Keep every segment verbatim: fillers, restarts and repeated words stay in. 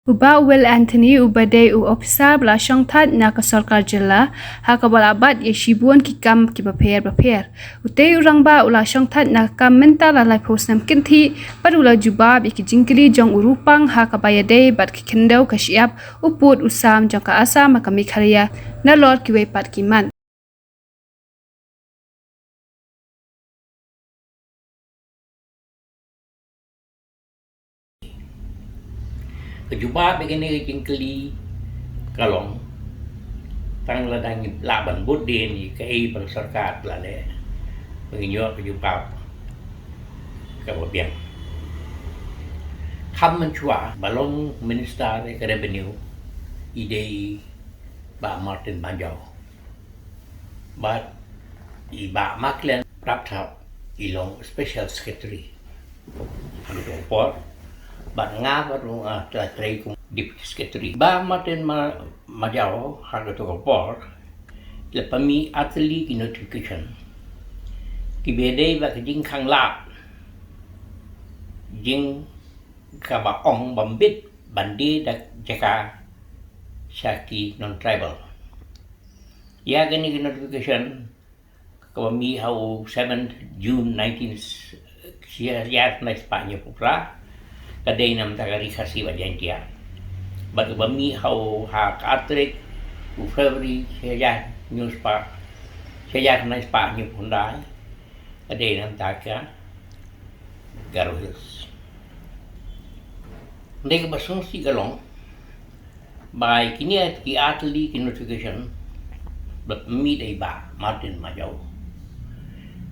U Bah Will Anthony uba dei u ophisar ba la shongthait na ka sorkar jylla ha kaba la bat ïa shibun ki kam kiba pher bapher. Utei u rangbah u la shongthait na ka kam mynta la laiphew snem kynthih bad u la jubab ïa ki jingkylli jong u ruh pang ha kaba ïadei bad ki khyndew ka shyiap, u pud u sam jong ka Assam ha ka Meghalaya nalor kiwei pat ki mat. Ka jubab ïa kane ka jingkylli ka long tang lada ngi lah ban bud dien ïa kaei ba ka sorkar ka la leh, ba ngin ïoh ka jubab kaba biang. Kham mynshuwa ba long minister ïa ka revenue i dei Bah Martin Majaw. Bad i Bah Maclean Rapthap i long special secretary ha kato ka por. Bad nga bad ruh nga la trei kum deputy secretary. Bah Martin Ma-, Majaw ha kato ka por la pynmih artylli ki notification kiba ïadei bad ka jingkhang lad, jing kaba ong ba ym bit ban die da jaka sha ki non-tribal. Ïa kane ka notification kaba mih ha u seventh June nineteen, shi hajar khyndai spah hynñiewphew phra, ka dei na bynta ka Ri Khasi bad Jaiñtia. Bad kaba mih ha u, ha ka ar tarik u February shi hajar hynñiew spah, shi hajar khyndai spah hynñiewphew khyndai, ka dei na bynta ka Garo Hills. Hynrei kaba sngewsih ka long ba ïa kine ki artylli ki notification ba la pynmih da i Bah Martin Majaw,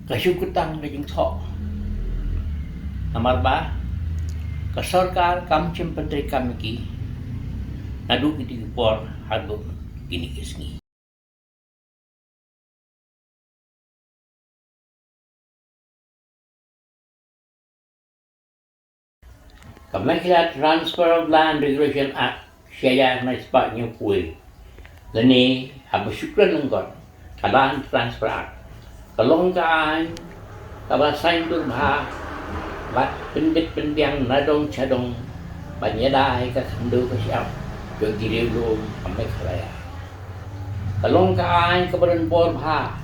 ka shu kyntang ka jingthoh. Namar ba ka sorkar kam shym pyntreikam ïa ki naduh kine ki por haduh kine ki sngi. Ka Meghalaya Transfer of Land Regulation Act, shi hajar khyndai spah hynñiewphew wei, lane haba shu kren lyngkot ka Land Transfer Act, ka long ka aiñ kaba saiñdur bha bad pynbit pynbiang na dong sha dong ban ïada ïa ka khyndew ka shyiap jong ki riewlum ka Meghalaya. Ka long ka aiñ kaba don bor bha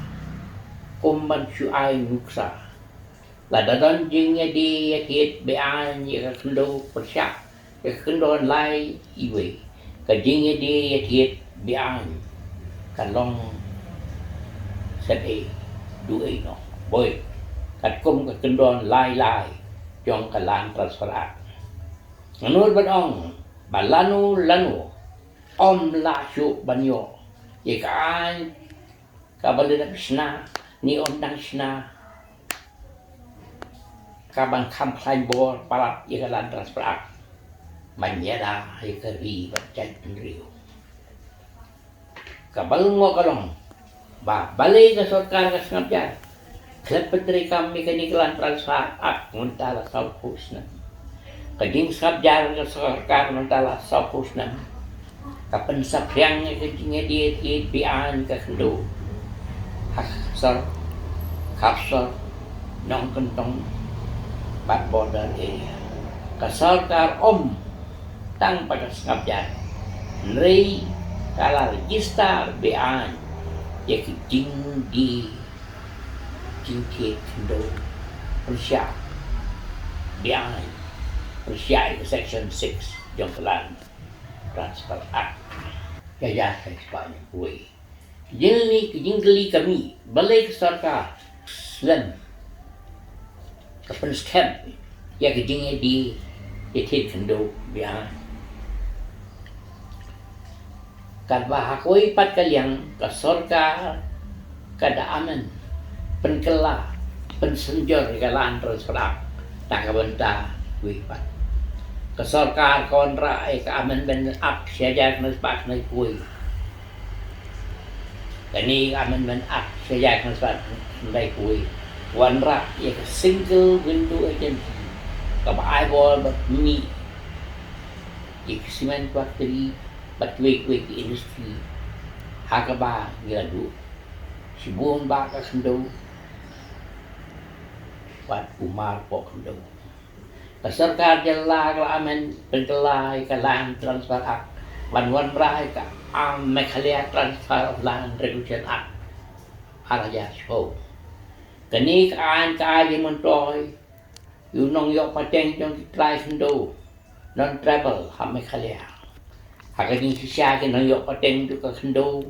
kum ban shu ai nuksa. Lada don jingïadie ïathied be-aiñ ïa ka khyndew pyrshah ïa ka kyndon lai iwei, ka jingïadie ïathied be-aiñ ka long set ei, duh ei noh, boi katkum ka kyndon lai lai jong ka Land Transfer Act. Nga nud ban ong ba lano lano ym lah shuh ban ïoh ïa ka aiñ kaba la dep shna ne ym dang shna kaban kham khlaiñ bor palat ïa ka Land Transfer Act ban ïada ïa ka ri bad jaitbynriew. Kaba lyngngoh ka long ba balei ka sorkar ka sngap jar khlem pyntreikam ïa kane ka Land Transfer Act mynta la sawphew snem. Ka jingsngap jar ka sorkar mynta la sawphew snem ka pynsaphriang ïa ka jingïadie ïathied be-aiñ ka khyndew ha ka sor, khapsor, nongkyntong bad border area. Ka sorkar ym tang ba ka sngap jar, hynrei ka la register be-aiñ ïa ki jingdie jingthied khyndew pyrshah be-aiñ pyrshah ïa ka Section six jong ka Land Transfer Act. Ka ïa ka spah hynñiewphew wei. Jingkylli, ka jingkylli ka mih, balei ka sorkar slem ka pynskhem ïa ka jingïadie ïathied khyndew be-aiñ? Katba ha kawei pat ka liang ka sorkar ka da amend, pynkylla, pynsynjor ïa ka Land Transfer Act na ka bynta kawei pat. Ka sorkar ka wanrah ïa ka Amendment Act shi hajar khyndai spah khyndaiphew wei. Kane ka Amendment Act shi hajar khyndai spah khyndaiphew wei wanrah ïa ka single window agency kaba ai bor ban mih ïa ki cement factory bad kiwei kiwei ki industry ha kaba ngi la duh shibun bah ka khyndew bad u mar poh khyndew. Ka sorkar jylla ka la amend pynkylla ïa ka Land Transfer Act ban wanrah ïa ka, um, Meghalaya Transfer of Land Regulation Act ar hajar shiphew. Kane ka aiñ ka ai jingmyntoi ïa u nongïoh pateng jong ki trai khyndew non-tribal ha Meghalaya. Ha ka jingshisha ki nongïoh pateng jong ka khyndew,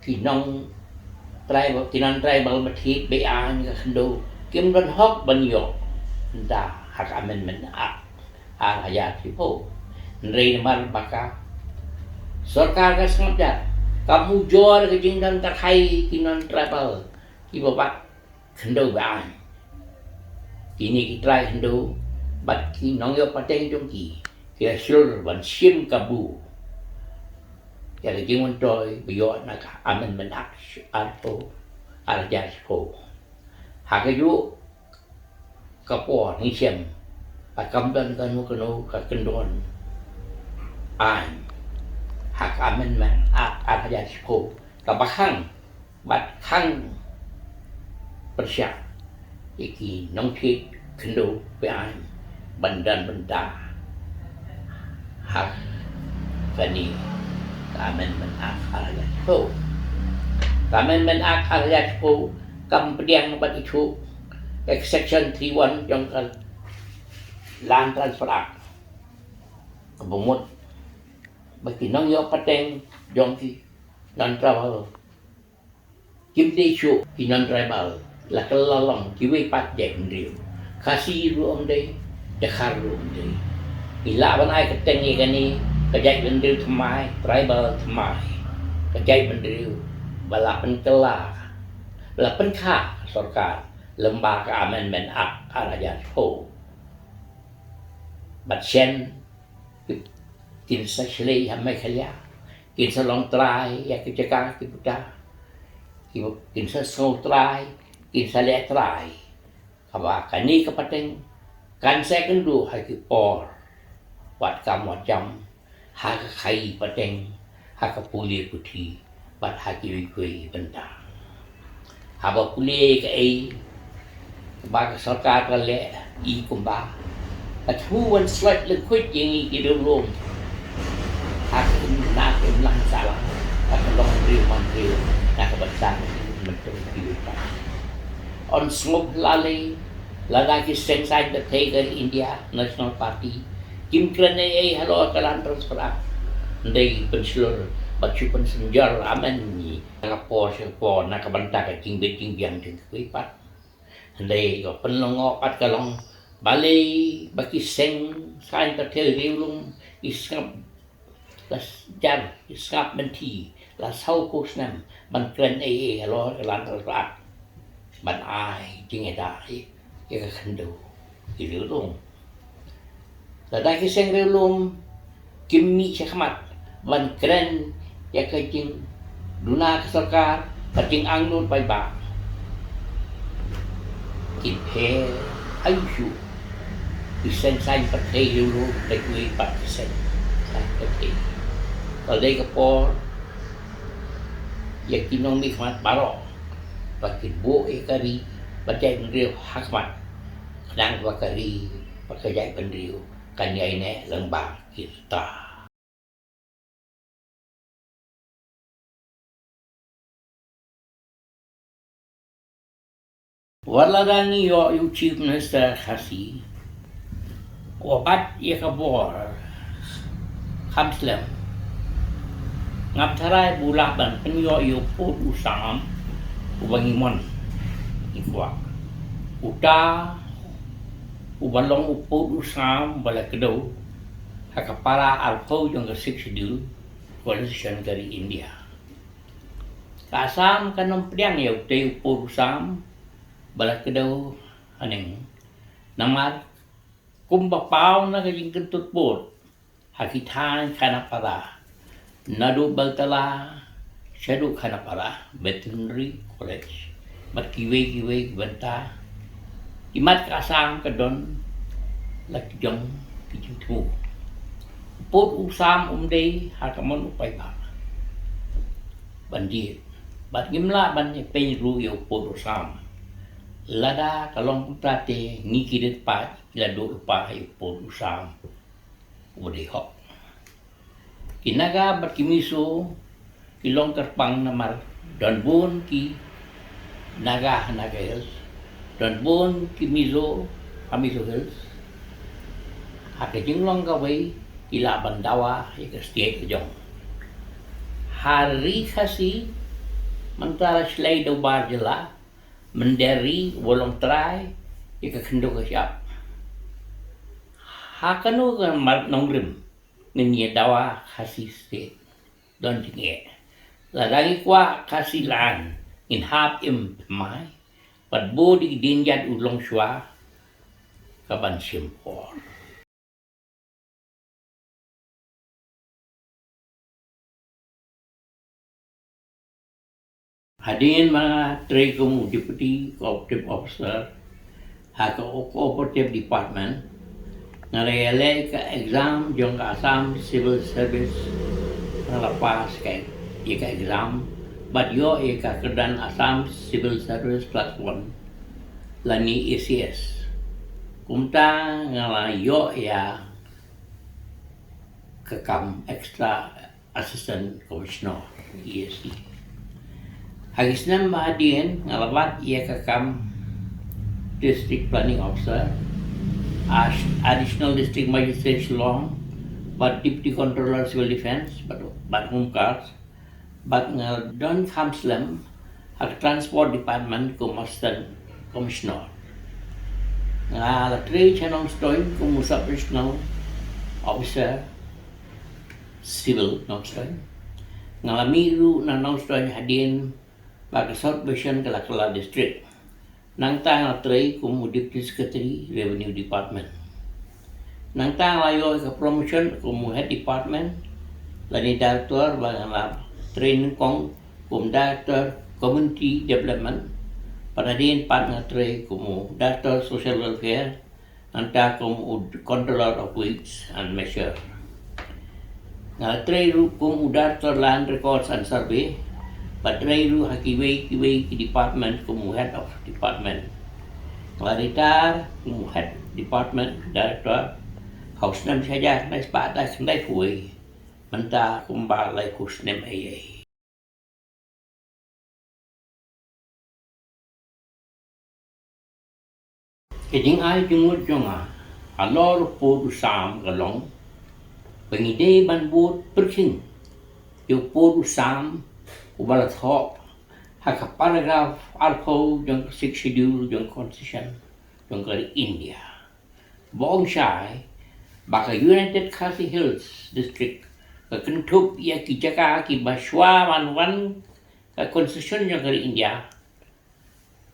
ki nong-tribal, ki non-tribal ba thied bad aiñ ka khyndew kim don hok ban ïoh. Nda ha ka Amendment Act ar hajar shiphew, hynrei namar ba ka sorkar ka sngap jar, kam ujor ka jingdon kyrhai ki non-tribal kiba bat khyndew bad aiñ. Kine ki trai khyndew bad ki nongïoh pateng jong ki, ki la shlur ban shim kabu ïa ka jingmyntoi ba ïoh na ka Amendment Act arphew, ar hajar shiphew. Ha kajuh ka por ngi shem ba kam don kano kano ka kyndon aiñ ha ka Amendment Act ar hajar shiphew kaba khang bad khang pyrshah ïa ki nongthied khyndew bad aiñ ban don bynta ha kane ka Amendment Act ar hajar shiphew. Ka Amendment Act ar hajar shiphew kam pdiang bad ithuh ïa ka Section three one jong ka Land Transfer Act, kaba mut ba ki nongïoh pateng jong ki non-tribal kim dei shuh ki non-tribal, la ka la long kiwei pat jaitbynriew. Khasi ruh ym dei, Dkhar ruh ym dei. Ngi lah ban ai kyrteng ïa kane ka jaitbynriew thymmai, tribal thymmai, ka jaitbynriew ba la pynkylla, ba la pynkha ka sorkar lyngba ka Amendment Act ar hajar shiphew. Bad shen kin sa shlei ha Meghalaya, kin sa long trai ïa ki jaka ki buta, ki, kin sa sngew trai, kin sa leh trai. Kaba kane ka pateng kan sa ïakynduh ha ki por wat kam wat jam, ha ka khaïi pateng, ha ka pule puthi bad ha kiwei kiwei bynta. Haba pule kaei ba ka sorkar ka leh, i kumba ka thmu ban slot lyngkhuid ïa ngi ki riewlum ha ka, na ka imlang sahlang, ha ka long briew man briew na ka bynta ka myntoi kiwei pat. Yn sngewbha lei lada ki seng saiñ pyrthei ka ri India National Party kim kren ei ei halor ka Land Transfer Act. Hynrei pynshlur bad shu pynsynjor amen ngi na ka por sha ka por na ka bynta ka jingbit jingbiang jong kiwei pat. Hynrei ka pynlyngngoh pat ka long balei ba ki seng saiñ pyrthei riewlum ki sngap la jar, ki sngap mynthi la sawphew snem ban kren ei ei halor ka Land Transfer Act ban ai jingïada ïa ka khyndew ki riewlum. Lada ki seng riewlum kim mih shakhmat ban kren ïa ka jingduna ka sorkar bad jingangnud paidbah, kin pher aïu shuh ki seng saiñ pyrthei riewlum bad kiwei pat ki seng saiñ pyrthei. Ka dei ka por ïa ki nongmihkhmat baroh ba kin buh ïa ka ri bad jaitbynriew ha khmat, khnang ba ka ri bad ka jaitbynriew kan ïaineh lyngba ki rta. Wat lada ngi ïoh ïa u Chief Minister Khasi uba bat ïa ka bor kham slem, ngam tharai ba u lah ban pynïoh ïa u pud u sam uba ngi mon ngi kwah. Uta uba long u pud u sam ba la kdew ha ka para arphew jong ka Sixth Schedule Constitution ka ri India. Ka Assam kan ym pdiang ïa utei u pud u sam ba la kdew haneng. Namar kumba paw na ka jingkyntut pud ha ki thaiñ Khanapara, naduh Beltala shaduh Khanapara Veterinary College bad kiwei kiwei ki bynta, ki mat ka Assam ka don la ki jong ki jingthmu. U pud u sam um dei ha ka mon u paidbah ban jied, bad ngim lah ban ïapeiñ ruh ïa u pud u sam. Lada ka long kumta te ngi ki rit paid la duh lypa ïa u pud u sam uba dei hok. Ki Naga bad ki Mizo ki long kyrpang namar don bun ki Naga ha Naga Hills, don bun ki Mizo ha Mizo Hills. Ha ka jinglong kawei ki lah ban dawa ïa ka state ka jong. Ha Ri Khasi mynta la shlei da u Bar Jylla, mynta ri uba long trai ïa ka khyndew ka shyiap. Ha kano ka mar nongrim ngin ïa dawa Khasi State? Don jingeh. Lada ngi kwah Khasi Land ngin hap im thymmai bad bud ïa ki dienjat u longshuwa ka ban shim por. Hadien ba nga trei kum u Deputy Cooperative Officer ha ka Cooperative Department, nga la ïaleh ka exam jong ka Assam Civil Service. Nga la pass ka, ïa ka exam bad ïoh ïa ka kyrdan Assam Civil Service Class One lane A C S. Kumta nga la ïoh ïa ka kam Extra Assistant Commissioner, E A C. Ha ki snem ba hadien nga la wad ïa ka kam District Planning Officer, Ash-, Additional District Magistrate Shillong, bad Deputy Controller Civil Defence bad, bad Home Guards, bad nga don kham slem ha ka Transport Department kum Assistant Commissioner. Nga la trei sha Nongstoiñ kum u Sub Regional Officer, Civil Nongstoiñ. Nga la mih ruh na Nongstoiñ hadien ba ka South Vision ka la kylla district. Nangta nga la trei kum u Deputy Secretary Revenue Department. Nangta nga la ïoh ka promotion kum u Head Department lane Director, bad nga la trei nyngkong kum Director Community Development. Bad hadien pat nga trei kum u Director Social Welfare, nangta kum u Controller of Weights and Measure. Nga la trei ruh kum u Director Land Records and Survey, bad trei ruh ha kiwei kiwei ki department kum u Head of Department. Nga la retire kum u Head Department Director ha u snem shi hajar khyndai spah khyndai phew wei, mynta kumba laiphew snem eiei. Ka jingai jingmut jong nga halor u pud u sam ka long ba ngi dei ban bud pyrkhing ïa u pud u sam uba la thoh ha ka paragraph arphew jong ka Sixth Schedule jong ka Constitution jong ka ri India, ba ong shai ba ka United Khasi Hills District ka kynthup ïa ki jaka kiba shuwa ban wan ka Constitution jong ka ri India,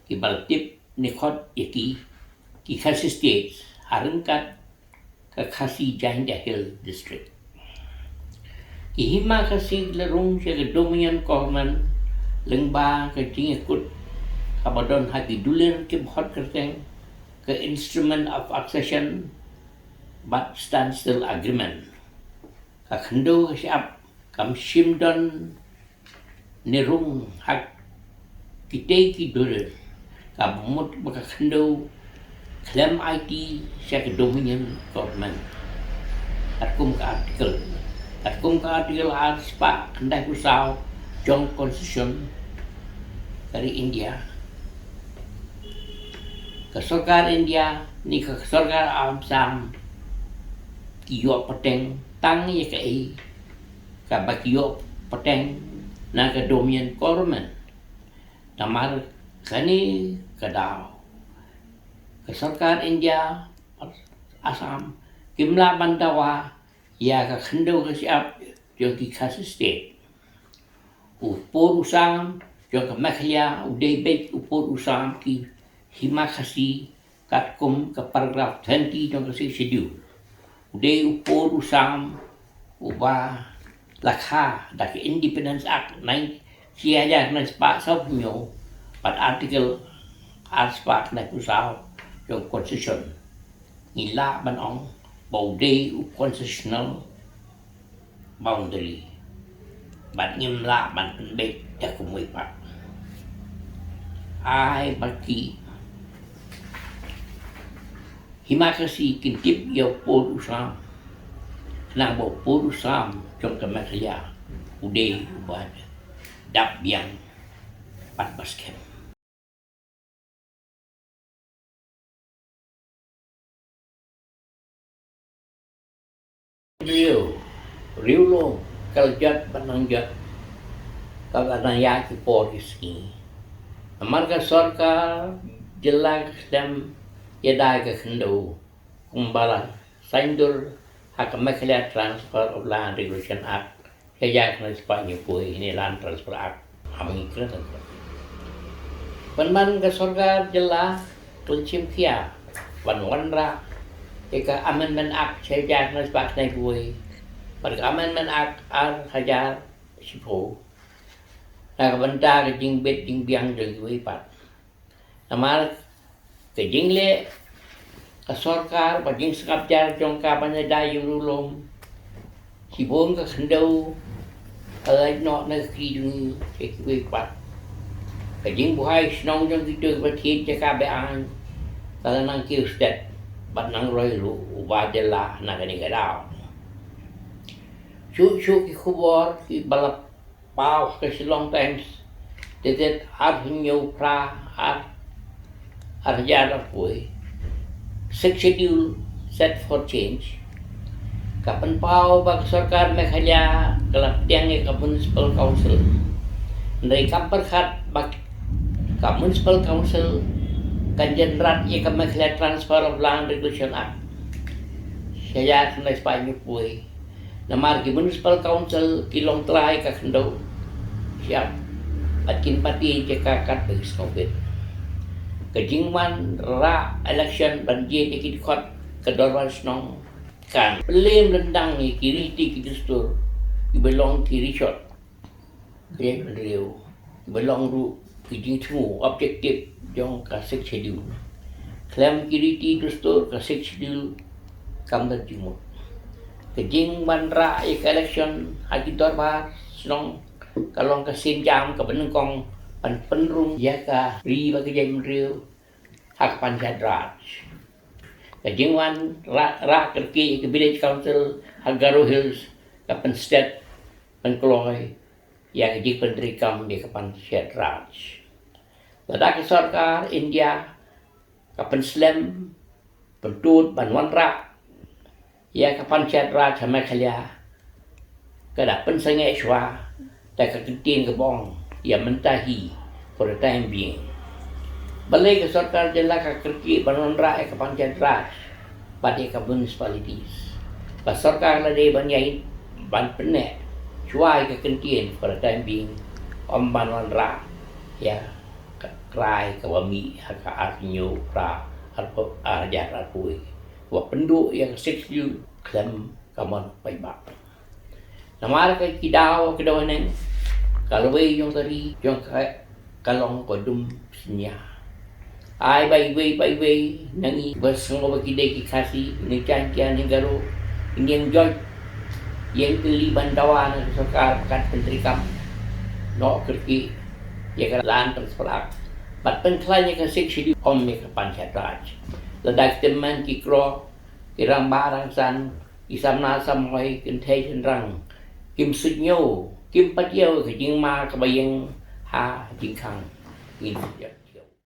kiba la tip ne khot ïa ki, ki Khasi States, ha ryngkat ka Khasi Jaintia Hills District. Ki Hima Khasi ki la rung sha ka Dominion Government lyngba ka jingïakut kaba don ha ki dulir kiba hot kyrteng ka Instrument of Accession bad Standstill Agreement. Ka khyndew ka shyiap kam shym don ne rung ha kitei ki dulir, kaba mut ba ka khyndew khlem aiti sha ka Dominion Government. Katkum ka article, katkum ka article ar spah khyndai phew saw jong Constitution ka ri India, ka sorkar India ne ka sorkar Assam ki ïoh pateng tang ïa kaei kaba ki ïoh pateng na ka Dominion Government. Namar kane ka daw ka sorkar India, Assam, kim lah ban dawa ïa ka khyndew ka shyiap jong ki Khasi State. U pud u sam jong ka Meghalaya u dei beit u pud u sam ki Hima Khasi, katkum ka paragraph twenty jong ka Sixth Schedule. U dei u pud u sam uba la kha da ka Independence Act nine, shi hajar nine spah saw phew hynñiew, bad article ar spah khyndai phew saw jong Constitution. Ngi lah ban ong ba u dei u constitutional boundary, bad ngim lah ban pynbeit da kumwei pat. Ai ba ki Ki Mah Khasi kin tip ïa u pud u sam. Khnang ba u pud u sam jong ka Meghalaya u dei uba dap biang bad ba skhem. Riew, riew lum, ka la jot bad nang jot, ka la nang ïa ki por ki sngi. Namar ka sorkar jylla ka khlem ïada ïa ka khyndew kumba la saiñdur ha ka Meghalaya Transfer of Land Regulation Act, sha hajar khyndai spah hynñiewphew, ne Land Transfer Act ha ba ngi kren. Pynban ka sorkar jylla ka la shim khia ban wanrah ïa ka Amendment Act sha hajar khyndai spah khyndaiphew, bad ka Amendment Act ar hajar shiphew, na ka bynta ka jingbit jingbiang jong kiwei pat. Namar ka jingleh ka sorkar bad jingsngap jar jong ka ban ïada ïa u riew lum, shibun ka khyndew ka la lait noh na ka kti jong ngi sha kiwei pat. Ka jingbuhai shnong jong kito kiba thied jaka be-aiñ ka la nang kiew stet bad nang roi ruh u Bah Jylla na kane ka daw. Shuh shuh ki khubor kiba la paw ha ka Shillong Times, dated ar hynñiew Phra ar, ar hajar arphew, Sixth Schedule set for change, ka pynpaw ba ka sorkar Meghalaya ka la pdiang ïa ka Municipal Council. Hynrei kam pyrkhat ba ka Municipal Council kan jynrat ïa ka Meghalaya Transfer of Land Regulation Act sha hajar khyndai spah hynñiewphew. Namar ki Municipal Council ki long trai ka khyndew shyiap bad kin pati jaka katba ki sngewbit. Ka jingwanrah election ban jied ïa ki dkhot ka dorbar shnong kan pynlem lyndang ïa ki riti ki dustur kiba long ki rishot ka jaitbynriew, kiba long ruh ki jingthmu, objective jong ka Sixth Schedule. Khlem ki riti dustur ka Sixth Schedule kam don jingmut. Ka jingwanrah ïa ka election ha ki dorbar shnong ka long ka sienjam kaba nyngkong ban pynrung ïa ka ri bad ka jaitbynriew ha ka Panchayati Raj. Ka jingwanrah, rah kyrkieh ïa ka Village Council ha Garo Hills ka pynstet pynkloi ïa ka jingpyntreikam ïa ka Panchayati Raj. Lada ka sorkar India ka pynslem pyntud ban wanrah ïa ka Panchayati Raj ha Meghalaya, ka da pynsangeh shuwa da ka kyntien kaba ong ïa mynta hi, for the time being. Balei ka sorkar jylla ka kyrkieh ban wanrah ïa ka Panchayati Raj bad ïa ka municipalities? Ka sorkar la dei ban ïa, ban pynneh shuwa ïa ka kyntien for the time being, ym ban wanrah ïa ka trai kaba mih ha ka ar hynñiew Phra ar, ar hajar arphew, kaba pynduh ïa ka Sixth Schedule khlem ka mon paidbah. Namar ka ki daw, ki daw haneng, ka lawei jong ka ri jong ka ka long ka dum synñia. Ai ba iwei pa iwei na ngi ba sngew ba ki dei ki Khasi, ne Jaiñtia ne Garo, ngin ïeng joit, ïeng tylli ban dawa na ka sorkar ba kan pyntreikam noh kyrkieh ïa ka Land Transfer Act bad pynkhlaiñ ïa ka Sixth Schedule, ym ïa ka Panchayati Raj. Lada ki tymmen ki kro, ki rangbah rangsan, ki samla samoi, kynthei shynrang kim suidñiew, kim patiaw ïa ka jingma kaba ïeng ha jingkhang, ngin suidñiew.